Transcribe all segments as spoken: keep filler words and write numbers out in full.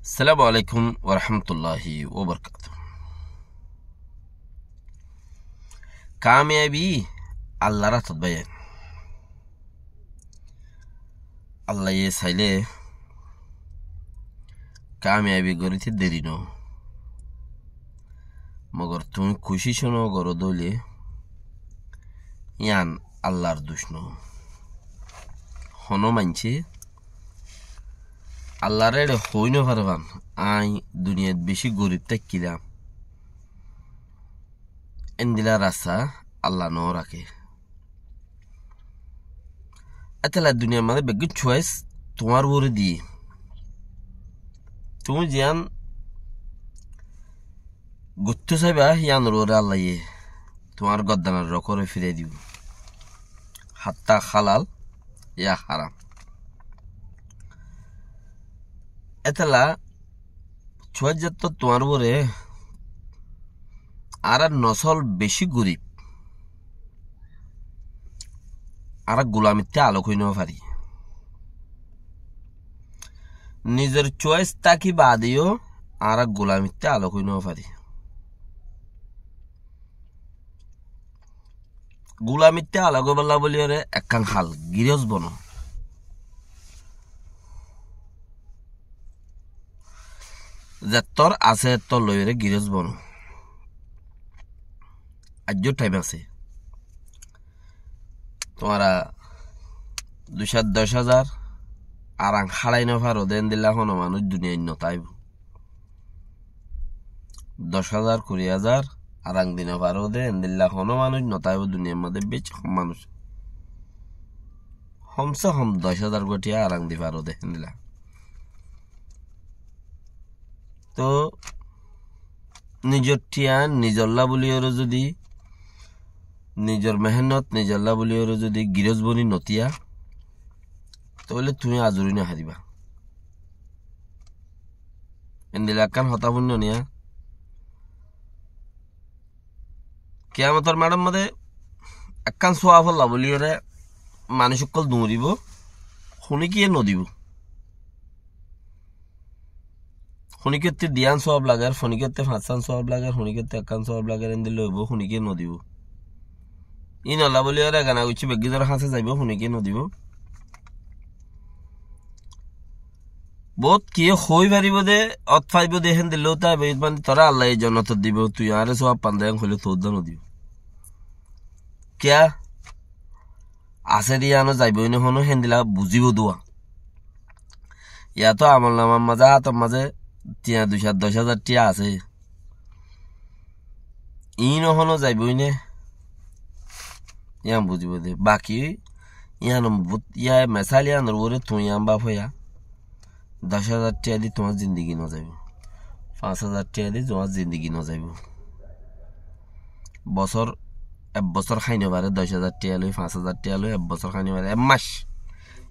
Assalamu alaikum wa rahmatullahi wa barakatuhu. Kamiyabi Allar átot bái. Allaye saile kamiyabi goríte deri no. Mogor tuñí kucíc no goró dóile, yián Allar duc no. Honó maincé Allaré eçe hoói no fare fán, añí duniyait bicí gorib táikkilam. Endilla rasta Alla no raké. Étella duniyar mazé beggún cuwais tuáñr uore diyé. Tuñí ziyán goittó saiba, yíanor uore Allaye tuáñr gordanor rokóre firai dibou. Hattá halal ya haram. Étella cuwais zattór tuáñr uore, añárar nosól bicí gorib. Añára gulamittú alok ói no fari. Nizor cuwais táki baade yó añára gulamittú alok ói no fari. Gulamittú alok óibolla bóliyoré ekkán hal, girós bono. Zettór asé ettór loiyoré girós bono. Aijjó thaim asé. Tuáñra duc házar, doc házar arang háçai no faro dé endilla honó manúic duniyait no táibo. Doc házar, kuri házar arang di no faro dé endilla honó manúic no táibo duniyar mazé, bicí hom manúic. Homse hom doc házar gua thiañ arang di faro dé endilla. Toh nizor thiañ nizolla bóliyoré zodi, nizor mehénnot nizolla bóliyoré zodi girós boni no tiya, tóile tuñí azuri no hariba. Endilla ekkán hotá fúinno niya. Kiyamotor maçor mazé ekkán suwab olla bóliyoré manúic ókkol duñribou, honikiyé no dibou. Honikiyótte diyan suwab lager, honikiyótte fañssán suwab lager, honikiyótte ekkán suwab lager, endilla óibou, honikiyé no dibou. Ínolla bóliyoré egana guccí beggúnor hañsé zaibou, honikiyé no dibou. Bout kiyé hoói faribóu dé, ot faibóu dé, héndilla óta aibóu, id mani toré Allaye jonnotot dibóu, tui añáre suwab fan de, en hoilé toódda no dibóu. Kiyá? Asé dé yíano zaibóu né honó, héndilla buzíbou dé. Yáto amolnamar mazé, hátor mazé tiañ duc házar, doc házar tiañ asé. Iín óhono zaibói né? Yían buzibóu dé. Baki yían bút, yá mesáil yíanor uore tuñí yían báfoiya. Doc házar tiañ di tuáñr zindigi nozaibóu. Fañs házar tiañ di tuáñr zindigi nozaibóu. Bosór, ek bosór hái nofaré, doc házar tiañ loi, fañs házar tiañ loi, ek bosór hái nofaré, ek mac.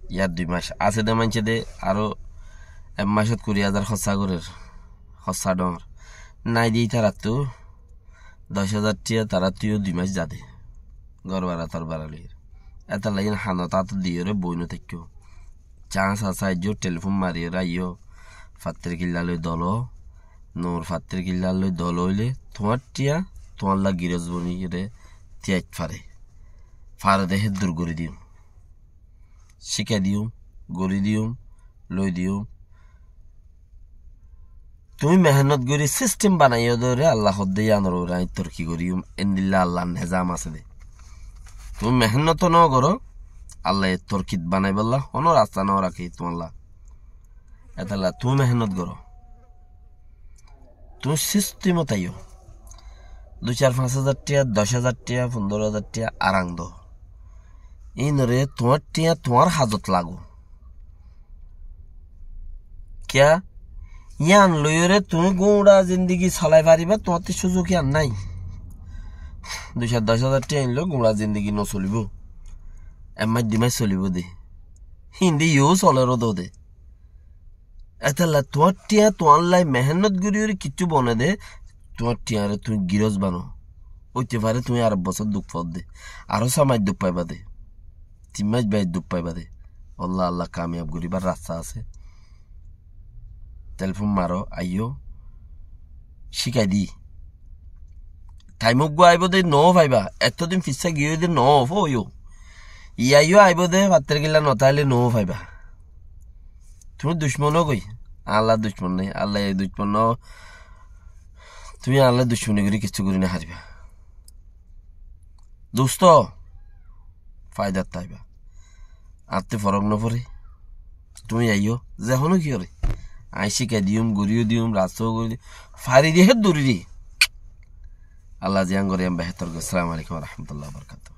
Yá dui mac. Asé dé maincé dé aró ek macót kuri házar hóssa gorér. Hóssa dhoóñr. Nái dé ítarattú doc házar tiañ taráttu yó dui mac zade. Górbara torbara loiyóre. Étalla yían hanot átot diyóre boói notáikko. Cañs asé aijjó telifún mariyóre aiyó. Fattirkilla loi dolo, nur fattirkilla loi dolo óile tuáñr tiañ tuáñlla girós boniyóre tiañ fare. Fare dé héddur gorí diyum. Cíkai diyum, gorí diyum, loi diyum. Tuñí mehénnot gorí sísthem banaiyó dóre, Alla hoddé yíanor uore aññí torki goríyum, endilla Allar nezam asé dé. Tuñí mehénnot nogoró, Allaye torkit banaibólla honó rasta noraké tuáñlla. Étalla tuñí mehénnot goró. Tuñí sístemot aiyó. Dui sair fañs házar tiañ, doc házar tiañ, fundóro házar tiañ arang do. Íinoré tuáñr tiañ tuáñr hazot lago. Kiyá? Yían loiyóre tuñí guñça zindigi solai faribá, tuáñttú cúzuk yían nái. Dui sair doc házar tiañ íin loi guñça zindigi nosolibóu. Ek mac dui mac solibóu dé. Híin dé yó solér dé. Étalla tuáñr tiañ tuáñllai mehénnot goríyoré kiccú bone dé, tuáñr tiañre tuñí girós bano. Óite fare tuñí ar ek bosór duk faódde. Aró só mac duk faibá dé. Tin mac baid duk faibá dé. Ólla Alla kamiyab goríbar rasta asé. Telfón maró, aiyó, cíkai di. Thaim uggúa aibó de noó faiba, ettó din fissá giyói de noó foiyó. Iyá yó aibó de, fattor gilla no táile noó faiba. Tuñí ducmon ó goi, Allar ducmon nái, Allar ducmon no. Tuñí Allar ducmoni gorí kessú gorí no fariba. Dustó, faidat táiba. Añáttu forók no foré. Tuñí aiyó, ze honó kiyóre. Añí cíkai diyum, goríyo diyum, rasta ó gorí diyum. Fari de hé duri de. Allah ziyán goré, yían behétor goré. Assalamu alaikum wa rahmatullahi wa barakatuhu.